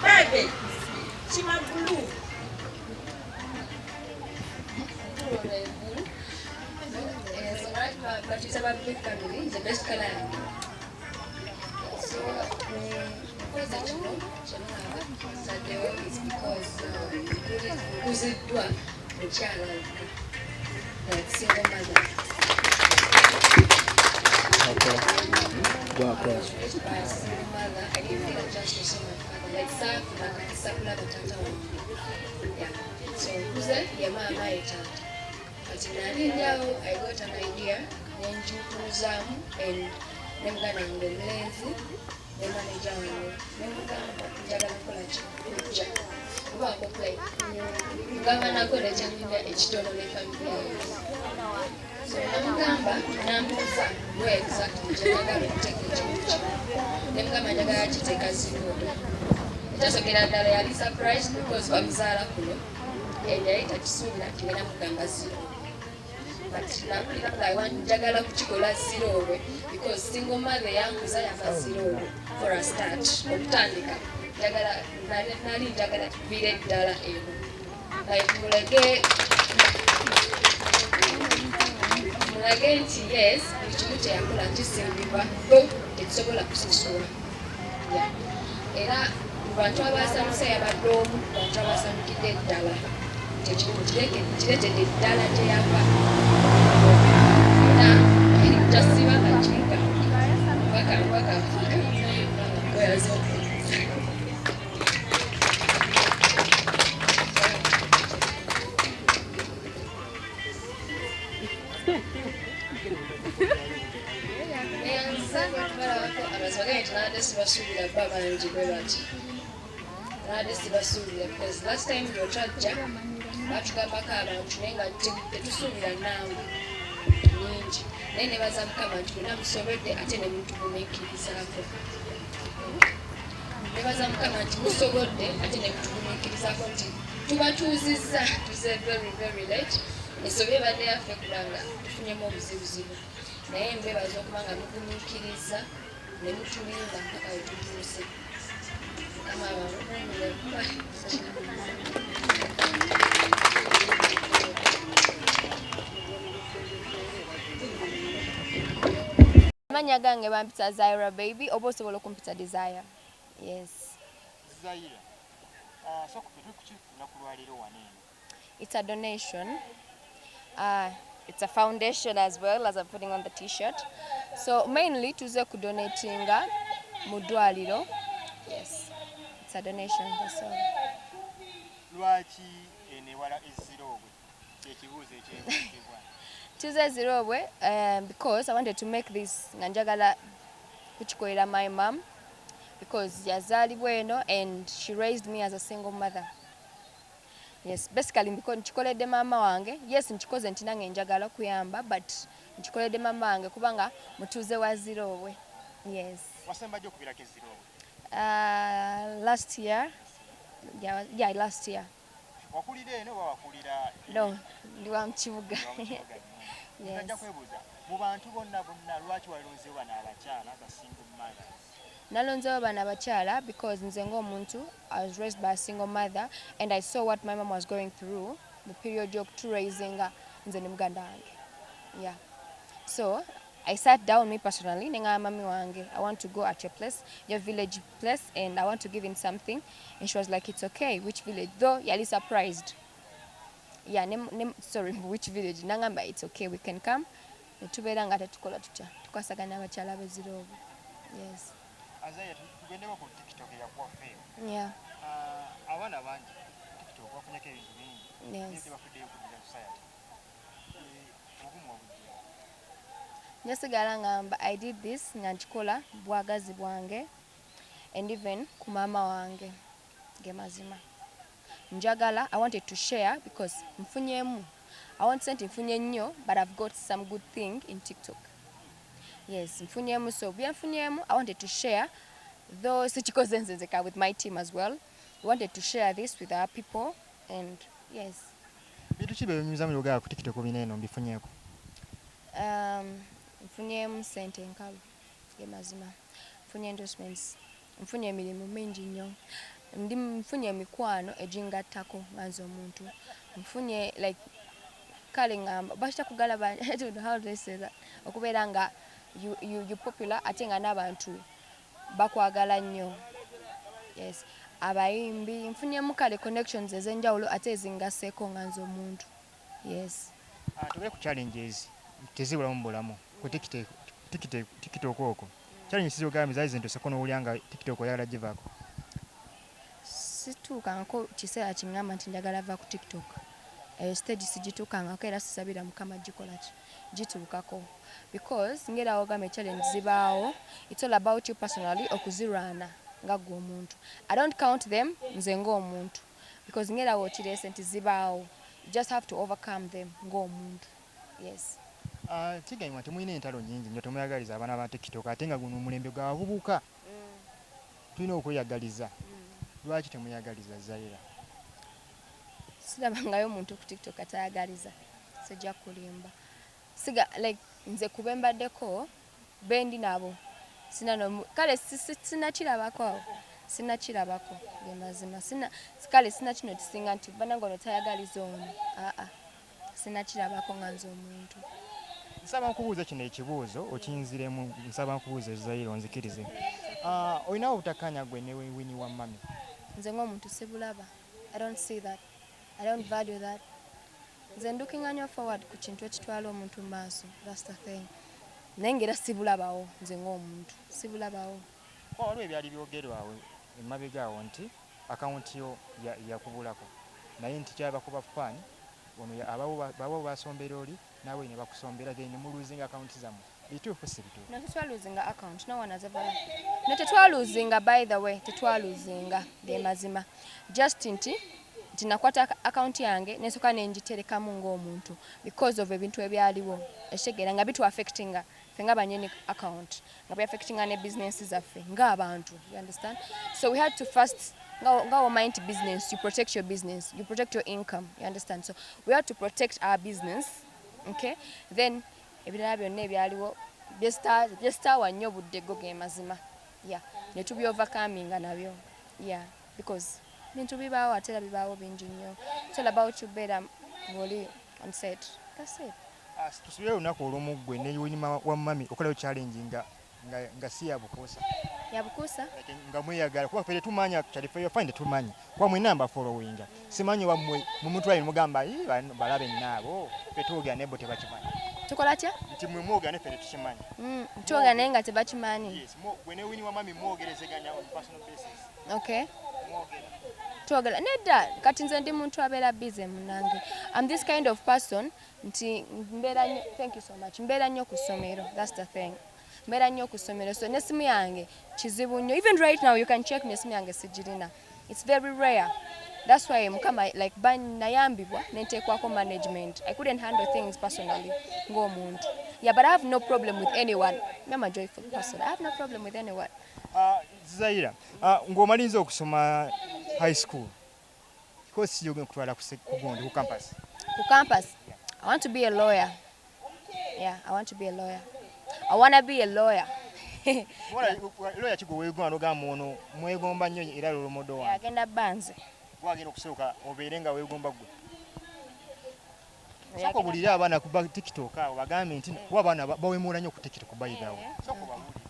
Baby, kima blue. But it's about blue family, the best color. So, is because kuziddwa mukyala like single mother. Okay. Raised by a single mother, I didn't feel a chance to see my father. Like saafuna akakisa kulaba taata wange. Yeah. So nkuze ye maama ye taata. Kati nali ndi awo, I got an idea ne njukuluzaamu and ne muganda wange omulenzi ne manager wange ne mugamba njagala kukola ki kujja kubaako like kugabanako nekyanyumya ekitono ne family yange. So namugamba nambuuza where exactly gye njagala okuteeka ekintu kino. Ne mugamba njagala kiteeka Zirobwe. Ekyasookera ddala yali surprised because bamuzaala kuno and yali takisuubira nti ngenda mugamba Zirobwe. But nampulira I want njagala kukikola Zirobwe because single mother yankuza yava Zirobwe for a start. Okutandika njagala nali njagala tuviire ddala eno. Like mulage nti yes, buli kimu kye yakola kisimbibwa bo tekisobola kusasula. Yeah. Era mu bantu abasanyuse yabadde omu ku bantu abasanyukidde ddala nti ekirimu kireetedde ddala gye yava. Era eri kutasiba nga kinga mpaka mpaka mpaka kweyaza. Neyanza amazima gange nti nabadde sibasuubira bba bangi bwe bati, nabadde sibasuubira because last time lwotwajja batugambako abantu naye nga tetusuubira namba nyingi, naye nebaza Mukama nti bonna musobodde ate ne mutugumiikirizaako. Nebaza Mukama nti musobodde ate ne mutugumiikirizaako nti tubatuuzizza tuze very very late. Ensobi ebadde yaffe kulanga tufunyemu obuzibuzibu, naye mbebaza okuba nga mugumiikiriza ne mutulinda mpaka we tutuuse. Mukama abamukumire. Amannya gange bampita Zaira Baby oba osobola okumpita Desire. Yes. Zaira, sooka tuli ku ki lunaku lwaleero wano eno? It's a donation. It's a foundation as well, as I'm putting on the t-shirt. So mainly tuze kudonatinga mu ddwaliro. Yes. It's a donation, that's all. Lwaki eno ewala e Zirobwe, kyekibuuzo ekyebuuzibwa. Tuze Zirobwe because I wanted to make this nga njagala kukikolera my mom because yazaalibwa eno and she raised me as a single mother. Yes, basically nkikoledde maama wange. Yes, nkikoze nti nange njagala kuyamba, but nkikoledde maama wange kubanga mutuuze wa Zirobwe. Yes. Wasemba ddi okubeerako e Zirobwe? Last year. Yeah, last year. Wakulira eno oba wakulira? No, ndi wa mu kibuga. Wa mu kibuga? Yes. Ntajja kwebuuza mu bantu bonna bonna, lwaki walonzeewo bano abakyala ba single mothers? Nalonzeewo bano abakyala because nze ng'omuntu I was raised by a single mother and I saw what my mom was going through mu period y'okuturaisinga nze ne muganda wange. Yeah. So I sat down, me personally, ne ngamba mami wange, "I want to go at your place, your village place, and I want to give him something." And she was like, "It's okay, which village?" Though yali surprised. Yeah, ne, sorry, which village? Nangamba it's okay, we can come. Ne tubeera nga tetukola tutya, tukwasaganya abakyala b'e Zirobwe. Yes. Azaya, tugendeko ku TikTok eyakuwa fame. Yeah. Abaana bangi TikTok bafunyeko ebintu bingi naye Yes. tebafuddeyo kuddira society. Obugumu wabujja? Njasigala ngamba I did this nga nkikola bwagazi bwange. And even ku maama wange, ge mazima. Njagala, I wanted to share because nfunyemu. I won't say nti nfunye nnyo, but I've got some good thing in TikTok. Yes, nfunyemu. So byenfunyemu, I wanted to share, though sikikoze nze nzeka, with my team as well. We wanted to share this with our people and yes. Bintu ki byenyumiza mu yogera ku TikTok bino eno mbifunyeeko? Nfunyemu sente enkalu, ge mazima. Nfunye endorsements, nfunye emirimu mingi nnyo, ndi nfunye emikwano egingattako nga nze omuntu. Nfunye like kale ngamba bakita kugalaba, I don't know how do I say that, okubeera nga you popular ate nga n'abantu bakwagala nnyo. Yes, abayimbi, nfunyemu kale connections ez'enjawulo ate ezingasseeko nga nze omuntu. Yes. Ah, tugere ku challenges, tezibulamu mu bulamu. Ku TikTok okwo, challenges zogambye zaali zintuseko n'owulira nga TikTok oyagala givaako? Situukangako kiseera kiŋŋamba nti njagala va ku TikTok. Eyo stage sigituukangako era sisabira Mukama gikola ki gituukako, because ngera wogambye, challenge zibaawo. It's all about you personally okuzirwana nga ggwe omuntu. I don't count them nze ng'omuntu, because ngera wookireese nti zibaawo, you just have to overcome them ng'omuntu. Yes. Ah, kigambibwa nti mulina entalo nnyingi nnyo, temweyagaliza abaana ba TikTok, ate nga guno omulembe gwabavubuka, tulina okweyagaliza. Lwaki temweyagaliza, Zaira? Sirabangayo omuntu ku TikTok atayagaliza, sijja kulimba. Siga like nze kube mbaddeko bendi nabo sina nomu, kale sinakirabako awo, sinakirabako, ge mazima. Sina kale sina kino kisinga nti banange ono tayagaliza ono, aa, sinakirabako nga nze omuntu. Nsaba nkubuuza kino ekibuuzo okinziremu. Nsaba nkubuuza, Zaira, onzikirize. Ah, olinawo obutakkaanya gwe ne Winnie wa Mami? Nze ng'omuntu sibulaba. I don't see that, I don't value that. Nze ndukinga nnyo forward ku kintu ekitwala omuntu mu maaso. That's the thing. Naye ngera sibulabawo, nze ng'omuntu sibulabawo. Waliwo ebyali byogerwa awo emabega awo nti akawunti yo yakubulako, naye nti kyaba kuba faani ono babo basombera oli naawe ne bakusombera, then muluzinga akawunti zammwe. Bituufu si bituufu? No, tetwaluzinga account. No one has ever, no, tetwaluzinga. By the way, tetwaluzinga, ge mazima. Just nti nakwata account yange nesooka nengiterekamu ng'omuntu because of ebintu ebyaliwo, ekitegeera, nga bitu affectinga ffe nga banyini account, nga byaffectinga ne business zaffe ng'abantu, you understand? So we had to first, nga womanyi nti business, you protect your business, you protect your income, you understand? So we had to protect our business, okay? Then ebirala byonna ebyaliwo byesitaawa nnyo budde, go ge mazima. Yeah, ne tubyovercominga nabyo, yeah, because bintu bibaawo ate era bibaawo bingi nnyo. It's all about you beera ng'oli on set. That's it. Ah, tusubire olunaku olumu ggwe ne Winnie wa Mami okolayo challenge nga si yabukuusa? Yabukuusa? Like, nga mweyagala, kuba ffe tetumanya kyalifeyo fine, tetumanyi, kuba mwenna mbafollowinga, simanyi oba mmwe mumutwale nemugamba, "Ii, bano balabe nnaabo, ffe twogera naye bo tebakimanyi." Tukola tya? Nti mmwe mwogera ne ffe tetukimanyi. Twogera naye nga tebakimanyi. Yes, gwe ne Winnie wa Mami mwogerezeganya on personal basis? Okay. Mwogera? Twogera nedda. Kati nze ndi muntu abeera busy munange. I'm this kind of person nti mbeera nnyo, thank you so much, mbeera nnyo ku ssomero. That's the thing, mbeera nnyo ku ssomero, so n'essimu yange kizibu nnyo. Even right now you can check me, essimu yange sigirina. It's very rare. That's why Mukama like nayambibwa nenteekwako management. I couldn't handle things personally ng'omuntu. Yeah, but I have no problem with anyone. I'm a joyful person. I have no problem with anyone. Ah, Zaira, ah, ng'omaliriza okusoma high school, course ki gy'ogenda okutwala ku gundi, ku campus? Ku campus, I want to be a lawyer. Yeah, I want to be a lawyer. I want to be a lawyer. Lawyer ki gwe weegomba n'ogamba ono mwegomba nnyo era role model wange? Agenda banze. Gwagenda okusooka obeere nga weegomba ggwe. Sooka obuulire abaana ku TikTok awo, bagambe nti kuba abaana bawemula nnyo ku TikTok, by the way. Sooka obabuulire.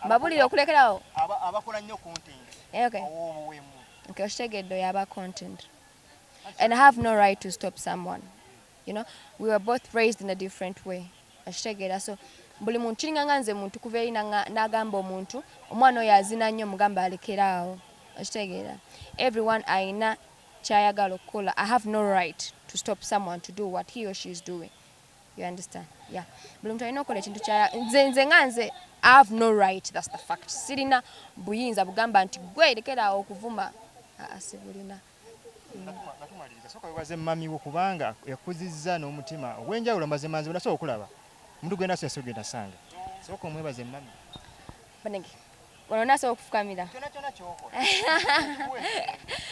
Mbabulire okulekerawo? Abakola nnyo content ow'obuwemu. Okay, okitegedde, oyo aba content. And I have no right to stop someone. You know, we were both raised in a different way. Okitegeera? So buli muntu kiringa nga nze muntu kuva eri n'agamba omuntu omwana oyo azina nnyo, mugamba alekeraawo. Okitegeera? Everyone ayina kyayagala okukola. I have no right to stop someone to do what he or she is doing. You understand? Yeah, buli muntu alina okukola ekintu kya nze nga nze I have no right, that's the fact. Sirina buyinza bugamba nti gwe lekeraawo okuvuma. Aa, sibulina. Nga tumaliriza, sooka webaze mami wo kubanga yakuzizza n'omutima ogw'enjawulo. Mazima nze nasobola okulaba omuntu gwenda so genda sanga. Sooka omwebaze mami. Banange, wano nasobola okufukamira. Kyona kyona kyokola.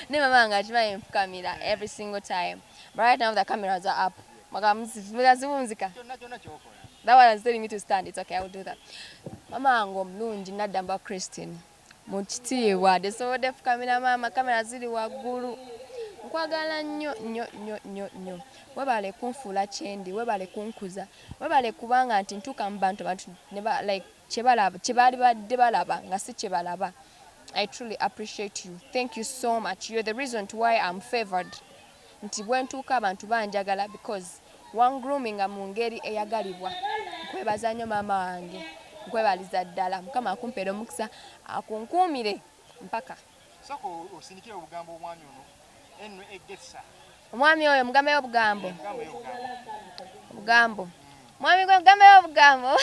Ne mama wange akimanyi nfukamira every single time, but right now the cameras are up, magaziwunzika. Kyonna kyonna kyokola. That one is telling me to stand. It's okay, I will do that. Mama wange omulungi Naddamba Christine, mu kitiibwa tesobodde fukamira maama, kamera ziri waggulu. Nkwagala nnyo nnyo nnyo nnyo nnyo. Webale kunfuula kyendi, webale kunkuza, webale kubanga nti ntuuka mu bantu, abantu ne like kyebalaba kyebaali badde balaba nga si kyebalaba. I truly appreciate you. Thank you so much. You're the reason to why I'm favored, nti bwe ntuuka abantu banjagala because wangroominga mu ngeri eyagalibwa. Nkwebaza nnyo maama wange, nkwebaliza ddala. Mukama akumpeera omukisa, akunkuumire mpaka. Sooka osindikire obugambo omwami ono eno egesa. Omwami oyo mugambeyo obugambo. Obugambo obugambo. Obugambo, mwami gwe mugambeyo obugambo.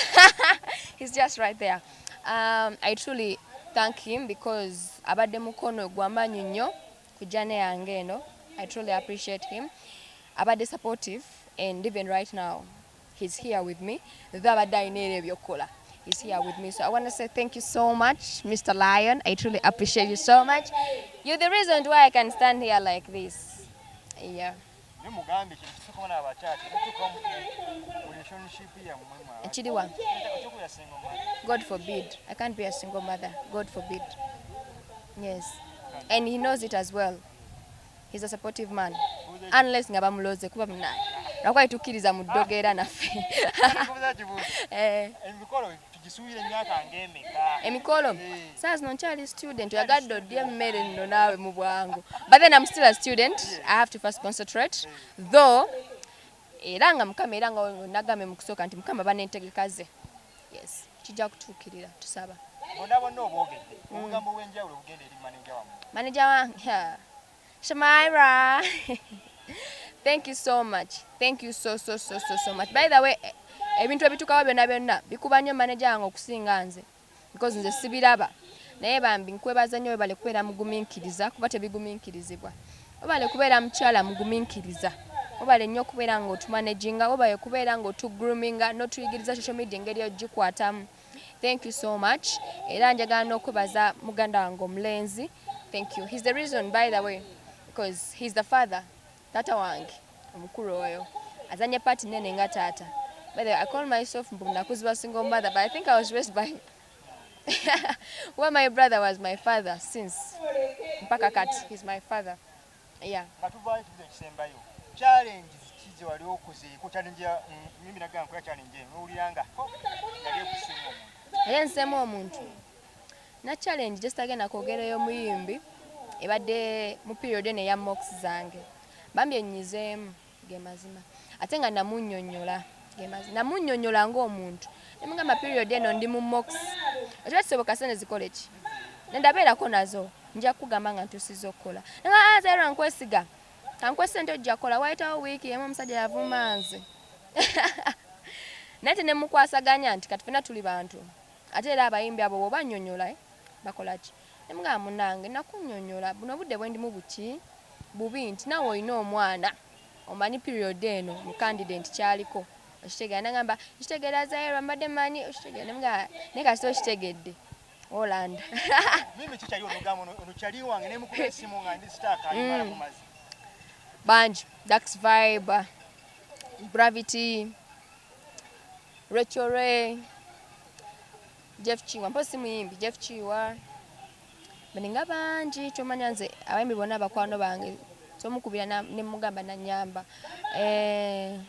He's just right there. I truly thank him because abadde mukono gw'amaanyi nnyo ku journey yange eno. I truly appreciate him. Abadde supportive and even right now he's here with me, though abadde alina era ebyokukola. He's here with me, so I want to say thank you so much, Mr. Lion. I truly appreciate you so much. You're the reason why I can stand here like this. Yeah. Naye mugambe ekintu kisooka n'abakyala temutuuka mu relationship yammwe mwe. Ekiriwa? Ekyokubeera single mother. God forbid. I can't be a single mother. God forbid. Yes. And he knows it as well. He's a supportive man. Unless nga bamuloze kuba munaye. Lwakuba tukkiriza mu ddogo era naffe. Kubuuza kibuuzo. Eh, emikolo tugisuubire emyaka ng'emeka? Emikolo. Eh. Saa zino nkyali student. Oyagadde odya emmere nno naawe mu bwangu. But then I'm still a student. I have to first concentrate. Though era nga Mukama, era nga nagambye mu kusooka nti Mukama banentegeka ze. Yes. Kijja kutuukirira, tusaba. Bonna bonna obwogedde obugambo obw'enjawulo obugenda eri maneja wammwe. Manager wange, yeah. Shamaira. Thank you so much. Thank you so so so so so much. By the way, ebintu ebitukawo byonna byonna bikuba nnyo manager wange okusinga nze. Because nze sibiraba. Naye bambi nkwebaza nnyo, webale kubeera mugumiikiriza kuba tebigumiikirizibwa. Webale kubeera mukyala mugumiikiriza. Webale nnyo okubeera ng'otumanaginga, webale kubeera ng'otugroominga n'otuyigiriza social media engeri ogikwatamu. Thank you so much. Era njagala n'okwebaza muganda wange omulenzi. Thank you. He's the reason, by the way, because he's the father. Taata wange omukulu oyo azanye part nene nga taata. By the way, I call myself mbu nakuzibwa single mother, but I think I was raised by, well, my brother was my father since mpaka kati. He's my father. Yeah. Nga tuvaayo, ekibuuzo ekisembayo, challenge ki ze wali okozeeko, challenge ya mimi nagamba nkola challenge eno nowulira nga ho, yali ekusinga omuntu? Era nseemu omuntu na challenge just agenda kwogerayo omuyimbi ebadde mu period eno eya mocks zange, bambi enyizeemu ge mazima, ate nga namunnyonnyola ge mazima, namunnyonnyola ng'omuntu nemugamba period eno ndi mu mocks, ekiba kisoboka sente zikole ki nendabeerako nazo, nja kugamba nga ntuusiza okukola nga azairwa nkwesiga kankuwe sente ojja kukola. Wayitawo wiiki emu omusajja yavuma nze, naye tenemukwasaganya nti kati fenna tuli bantu, ate era abayimbi abo bwoba nnyonnyola, eh, bakola ki? Nemugamba munange nakunnyonnyola buno obudde bwe ndimu buki bubi nti naawe olina omwana, omanyi period eno mu candidate kyaliko, okitegeera? Nagamba nkitegeera Zairwa, mbadde manyi okitegeera. Nemugamba naye kasita okitegedde olanda. Mimi kikyali onogamba ono kyali wange nemukuba esimu nga ndi sitaaka ayimala ku mazzi. Bangi, Dax Vibe, Gravity, Rachel Ray, Jeff Kiwa, mpo si muyimbi Jeff Kiwa, baninga bangi kyomanya nze abayimbi bonna bakwano bange, somukubira nemugamba nanyamba. Eh,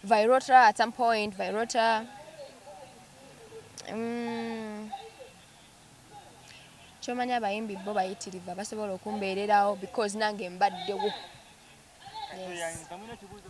Virota at some point, Virota, kyomanya abayimbi bo bayitirivu abasobola okumbeererawo because nange mbaddewo. Yes. Kamwina ekibuuzo.